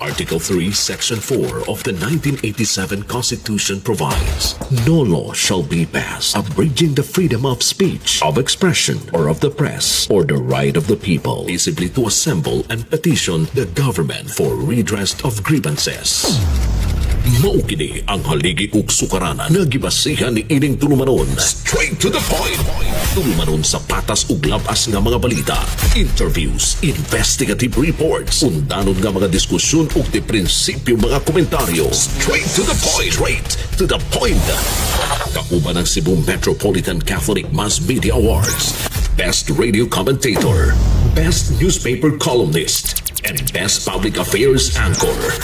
Article 3, Section 4 of the 1987 Constitution provides, "No law shall be passed abridging the freedom of speech, of expression, or of the press, or the right of the people peaceably to assemble and petition the government for redress of grievances." Mao kini ang haligi ug sukaranan nga gibasihan ni ining tulumanon. Straight to the point. Tulumanon sa patas ug labas nga mga balita, interviews, investigative reports, undanon nga mga diskusyon ug di prinsipyo mga komentaryo. Straight to the point. Straight to the point. Kauban ang Cebu Metropolitan Catholic Mass Media Awards, Best Radio Commentator, Best Newspaper Columnist, and Best Public Affairs Anchor.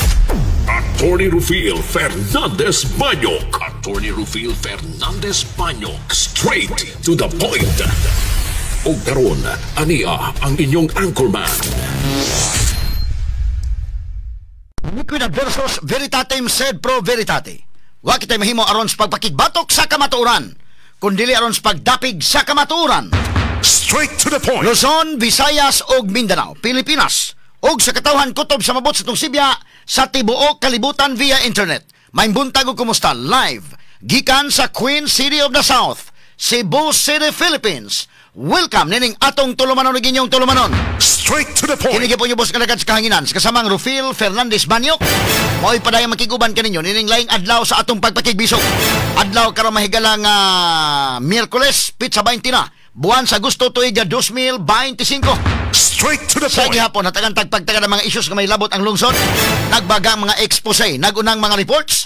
Attorney Rufil Fernandez Banyok. Attorney Rufil Fernandez Banyok. Straight to the point. Ug karon, ania ang inyong anchorman. Liquid versus veritatem sed pro veritate. Wa kitay mahimo aron sa pagpakigbatok sa kamatuoran, kundili aron sa pagdapig sa kamatuoran. Straight to the point. Luzon, Visayas ug Mindanao, Pilipinas. Ug sa katawhan kutob sa mabot sa tungsibya sa tibuok kalibutan via internet. Maayong buntag ug kumusta live gikan sa Queen City of the South, Cebu City, Philippines. Welcome nining atong tulumanon ug inyong tulumanon. Straight to the point. Kini gyapon ubos kalagad sa kahanginan sa kasamang Rufil Fernandez Banyok. Mao'y padayong makiguban kaninyo nining laing adlaw sa atong pagpakigbisog. Adlaw karon, mahigalang Miyerkules, petsa 20 na buwan sa Agosto, tuig 2025. Straight to the Sa point. gihapon, hatagan tagpagtaga ng mga issues nga may labot ang lungsod. Nagbaga ang mga expose, nagunang mga reports.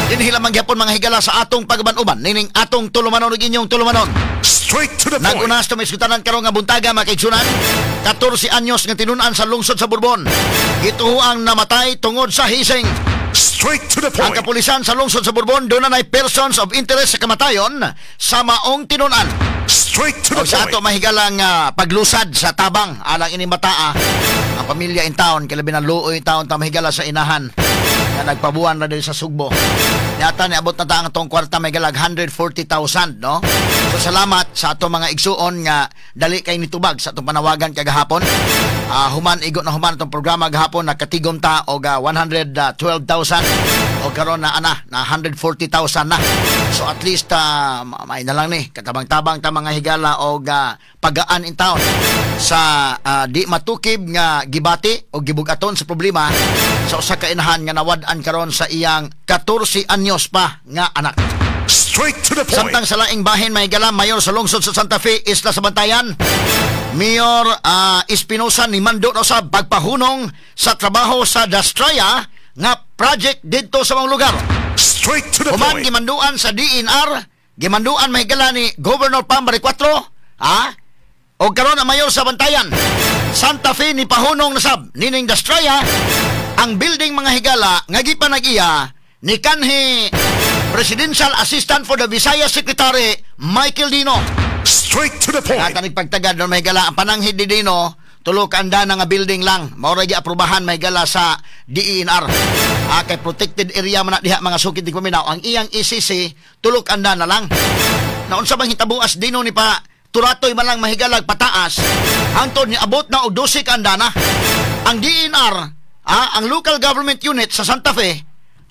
Dinhi lamang gihapon, mga higala, sa atong pagaban-uban nining atong tulumanon ug inyong tulumanon. Straight to the point. Nag-una sa maisgutanan karon nga buntaga, mga kaigsunan, 14 anyos nga tinun-an sa lungsod sa Borbon gituohang namatay tungod sa hising. Straight to the Ang point. kapulisan sa lungsod sa Borbon doon na persons of interest sa kamatayon sa maong tinun-an. Straight to the O sa ato point. mahigalang paglusad sa tabang alang ini bataa, ang pamilya in town, kay labi na luoy in town ta, mahigala, sa inahan nga nagpabuan na diri sa Sugbo. Yata niabot na ta ang atong kwarta, mahigalag 140,000, no? So salamat sa ato mga igsuon nga dali kay nitubag sa atong panawagan kagahapon. Human igo na human atong programa gahapon, nakatigom ta og 112,000 o karon na ana na 140,000 na. So at least may na lang ni katabang-tabang ta, mga higala, og pagaan in town sa di matukib nga gibati o gibugaton sa problema sa usa ka inahan nga nawad-an karon sa iyang 14 anyos pa nga anak. Straight to the point. Samtang sa laing bahin, may higala, mayor sa lungsod sa Santa Fe, Isla sa Bantayan, Mayor Espinosa ni mando na sa pagpahunong sa trabaho sa Dastraya nga project didto sa mga lugar. Straight to the Human point. gimanduan sa DENR, gimanduan, mahigala, ni Governor Pam Baricuatro, ha? O karon ang mayor sa Bantayan, Santa Fe, ni pahunong na sab nining Dastraya, ang building, mga higala, nga gipanag-iya ni kanhi Presidential Assistant for the Visayas Secretary Michael Dino. Straight to the point. At ang pagtagad doon, mahigala, ang pananghid ni Dino, tulo ka andana nga building lang. Mao ra giaprobahan, mahigala, sa DENR. Kay protected area man na diha, mga sukid di paminaw. Ang iyang ECC, tulo ka andana lang. Naunsa bang hitabuas Dino ni pa turatoy man lang, mahigalag, pataas hangtod ni abot na og 12 ka andana. Ang DENR, ang local government unit sa Santa Fe,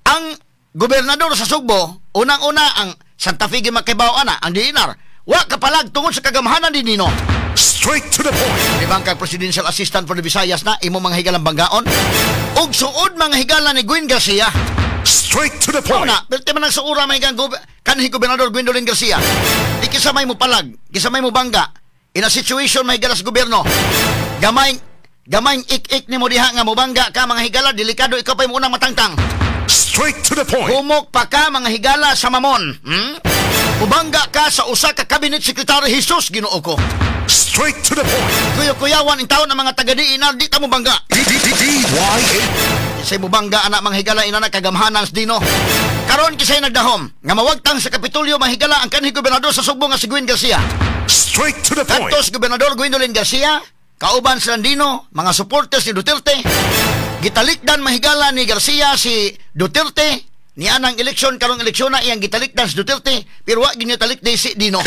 ang gobernador sa Sugbo, unang-una ang Santa Fe gimakibaw ana, ang DENR, wa kapalag tungod sa kagamhanan ni Dino. Straight to the point. Di ba kay Presidential Assistant for the Visayas na imo, mga higalang, banggaon? Ug suod, mga higala, ni Gwen Garcia. Straight to the point. Una, pero man sa ura may gang kanhi Gobernador Gwendolyn Garcia. Di kisa may mo palag, kisa may mo bangga. In a situation, may higala, sa gobyerno. Gamay gamay ik-ik nimo diha nga mobangga ka, mga higala, delikado, ikaw pa yung unang matangtang. Straight to the point. Humok pa ka, mga higala, sa mamon. Mubangga ka sa usa ka cabinet secretary, Jesus, Ginoo ko. Straight to the point. Kuyo-kuyawan in taon ang mga taga-DENR, di ka mo bangga. D D D D Y A. Kisay mubangga anak, mga higala, inana kagamhanan sa Dino. Karon kisay nagdahom nga mawagtang sa Kapitolyo, mahigala, ang kanhi gobernador sa Sugbo nga si Gwen Garcia. Straight to the point. Kadto si Gobernador Gwendolyn Garcia, kauban si Landino, mga supporters ni Duterte, gitalikdan, mahigala, ni Garcia si Duterte, ni anang eleksyon karong eleksyon na iyang gitalikdan si Duterte, pero wa ginitalikdan si Dino.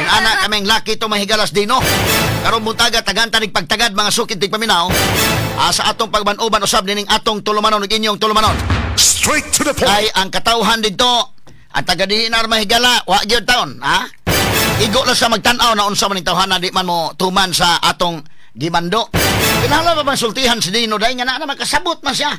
Inana kaming laki to mahigalas Dino. Karon buntaga tagan tanig pagtagad mga sukid tigpaminaw. Sa atong pagban-uban usab nining atong tulumanon ug inyong tulumanon. Straight to the point. Kay ang katawhan didto, ang taga DNR mahigala, wa gyud taon, ha? Igo lang sa magtan-aw na unsa man ning tawhana di man mo tuman sa atong gimando. Kinahanglan pa bang sultihan si Dino dahil nga naa naman kasabot man siya.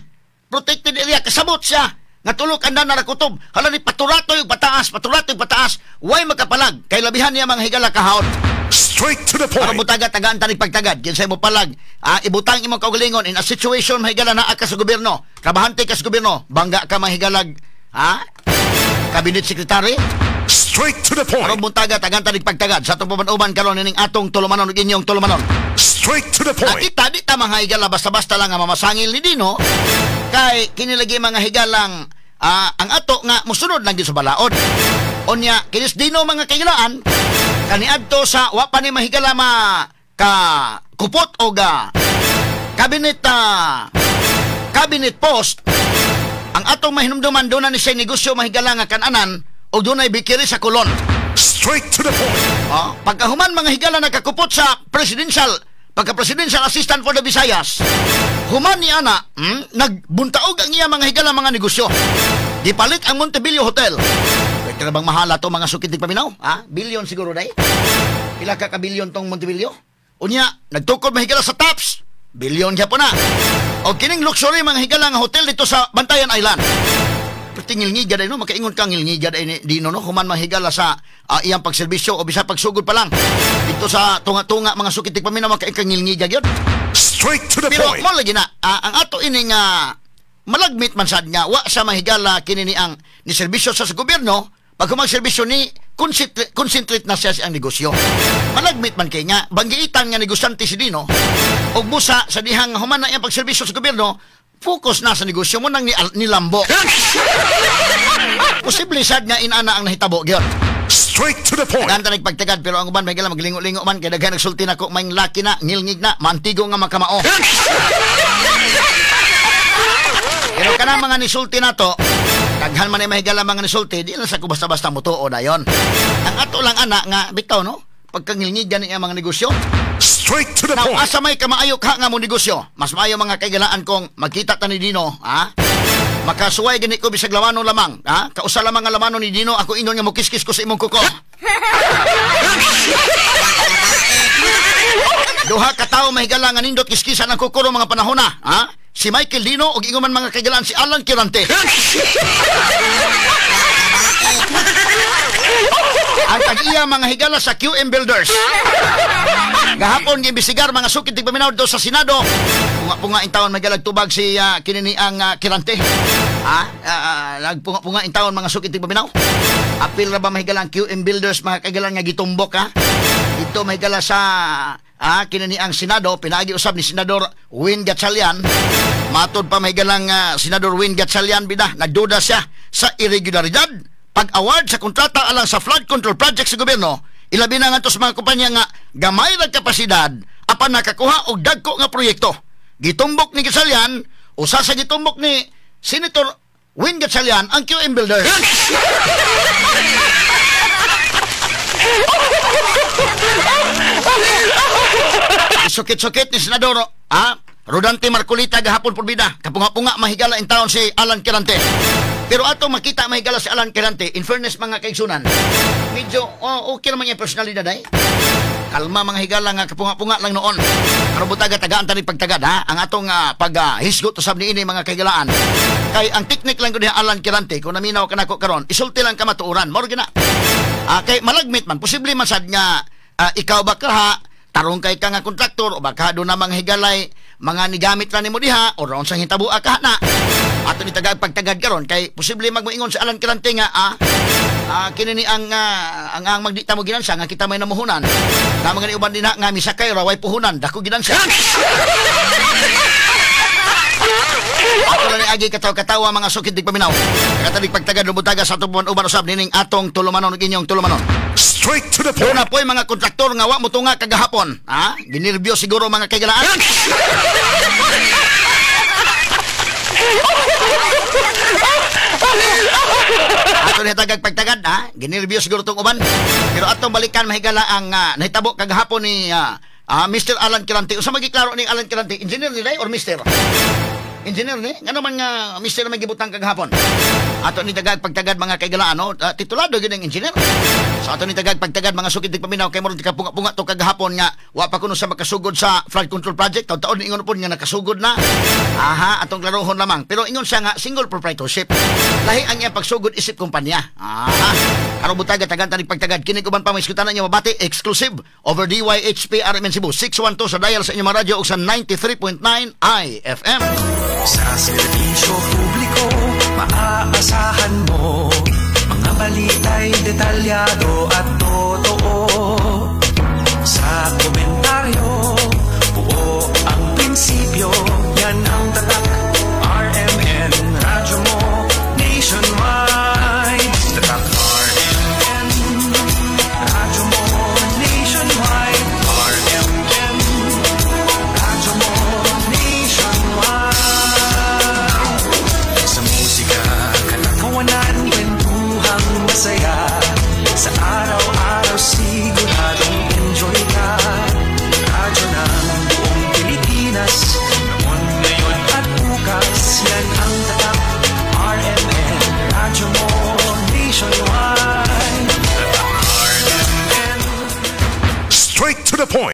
Protected area kasabot siya. Nga tulok ang na kutob. Hala ni paturatoy og pataas, paturatoy og pataas. Way makapalag kay labihan niya mga higala kahaon. Straight to the Para point. butaga tagaan tanig pagtagad. Kinsay mo palag, ibutang imong kaugalingon in a situation mahigala naa ka sa gobyerno. Trabahante ka sa gobyerno, bangga ka mahigalag, ha? Cabinet Secretary. Straight to the Aron point. buntaga tagaan tanig pagtagad sa atong paban-uban karon nining atong tulumanon ug inyong tulumanon. Straight to the point. Nakita di ta mga higala basta-basta lang nga mamasangil ni Dino kay kinilagi mga higalang ang ato nga musunod lang gyud sa balaod. Unya kinis Dino mga kahigalaan kaniadto sa wa pa ni mahigala ma ka kupot og cabinet cabinet post. Ang atong mahinumduman doon na ni siya negosyo mahigala nga kananan og dunay bakery sa Colon. Straight to the point. Oh, pagkahuman mga higala nakakupot sa presidential, pagka presidential assistant for the Visayas, human ni ana, nagbuntaog ang iya mga higala mga negosyo. Gipalit ang Montebello Hotel. Pwede na bang mahala to mga sukid paminaw? Ha? Bilyon siguro day? Pila ka kabilyon tong Montebello? Unya, nagtukod mahigala sa Tops. Bilyon gyapon na. O kining luxury mga higala nga hotel dito sa Bantayan Island. Tingilngiga day no, makaingon ka ngilngiga day ni Dino no, human mahigala sa iyang pagserbisyo o bisa pagsugod pa lang. Dito sa tunga-tunga mga sukid tigpaminaw makaingon ka ngilngiga gyud. Straight to the Pero point. mo lagi na ang ato ini nga malagmit man sad nga wa sa mahigala kini ni ang ni serbisyo sa gobyerno. Pag humang serbisyo ni concentrate, concentrate na siya sa ang negosyo. Malagmit man kay nga banggiitan nga negosyante si Dino og busa sa dihang human na iyang pagserbisyo sa gobyerno, focus na sa negosyo mo nang nilambo. Posible sad nga inana ang nahitabo gyud. Straight to the point. Daghan ta nagpagtagad pero ang uban may gala maglingo-lingo man kay daghan nagsulti nako may laki na ngilngig na mantigo nga makamao. Pero kanang mga nisulti nato, daghan man ay mahigala mga nisulti, di lang sa ko basta-basta motuo dayon. Ang ato lang ana nga bitaw no, pagkangilngig gani ang mga negosyo. Straight to the Now, point. asa may kamaayo ka nga mo negosyo? Mas maayo mga kaigalaan kong magkita ta ni Dino, ha? Makasuway gani ko bisag lawano lamang, ha? Kausa lamang nga lamano ni Dino, ako ingon nga mokiskis ko sa imong kuko. Duha ka tawo mahigala nga nindot kiskisan ang kuko mga panahon na, ha? Si Michael Dino ug ingon man mga kaigalaan si Alan Quirante. Ang tag-iya mga higala sa QM Builders. Gahapon giimbestigar mga sukid tigpaminaw do sa Senado. Punga-punga in taon may galag tubag si kinini ang Quirante. Ha? Nagpunga-punga in taon mga sukid tigpaminaw. Apil ra ba mahigala ang QM Builders mga kaigalan nga gitumbok ha? Dito mahigala sa kinini ang Senado, pinaagi usab ni Senador Win Gatchalian. Matod pa mahigalang Senador Win Gatchalian bida, nagduda siya sa irregularidad pag-award sa kontrata alang sa flood control project sa gobyerno. Ilabi na ngadto sa mga kumpanya nga gamay ra kapasidad apan nakakuha og dagko nga proyekto. Gitumbok ni Gatchalian, usa sa gitumbok ni Senator Win Gatchalian ang QM Builders. Sukit-sukit ni Senador Rodante Marcolita gahapon porbida. Kapunga-punga mahigala in taon si Alan Quirante. Pero ato makita mahigala si Alan Quirante, in fairness mga kaigsunan, medyo okay naman yung personalidad ay. Kalma mga higala nga kapunga-punga lang noon. Pero butaga tagaan tani pagtagad ha, ang atong paghisgot usab niini mga kahigalaan. Kay ang teknik lang ko ni Alan Quirante, kung naminaw ka nako karon, isulti lang ka matuoran, mao ra na. Kay malagmit man, posible man sad nga ikaw ba ka ha, tarong kay ka nga kontraktor o baka do na mga higalay mga nigamit ra nimo diha o raon sang hitabua ka na. Ato ni tagag pagtagad karon kay posible magmoingon si Alan Quirante nga kini ni ang ang magdita mo ginansya nga kita may namuhunan. Na mga ni uban dinha nga misakay ra way puhunan dako ginansya. Ato lang ni agi katawa-katawa mga sukid digpaminaw. Katadig pagtagad lubutaga sa atong uban usab nining atong tulumanon ug inyong tulumanon. Straight to the point. Doon na po'y mga kontraktor nga wa motunga kagahapon. Ha? Ginerbyo siguro mga kaigalaan. Ato ni tagag pagtagad ha, ginerbyos siguro tong uban. Pero atong balikan, mahigala, ang nahitabo kagahapon ni Mr. Alan Quirante. Usa magiklaro ni Alan Quirante, engineer ni or Mr.? Engineer ni? Ngano man nga Mr. may gibutang kagahapon? Ato ni tagag pagtagad, mga kaigala, ano, titulado gyud ang engineer. So ato ni tagag pagtagad, mga sukid paminaw, kay murag kapunga-punga to kagahapon nga wa pa kuno sa makasugod sa flood control project. Taon-taon ingon pud nga nakasugod na. Aha, atong klarohon lamang. Pero ingon siya nga single proprietorship. Lahi ang iyang pagsugod isip kumpanya. Aha. Karon butaga tagan tanig pagtagad kini uban pa may iskutan niyo mabati exclusive over DYHP RMN Cebu 612 sa dial sa inyong mga radyo ug sa 93.9 IFM. Sa serbisyo publiko, maaasahan mo. Mga balita'y detalyado at totoo. Sa komento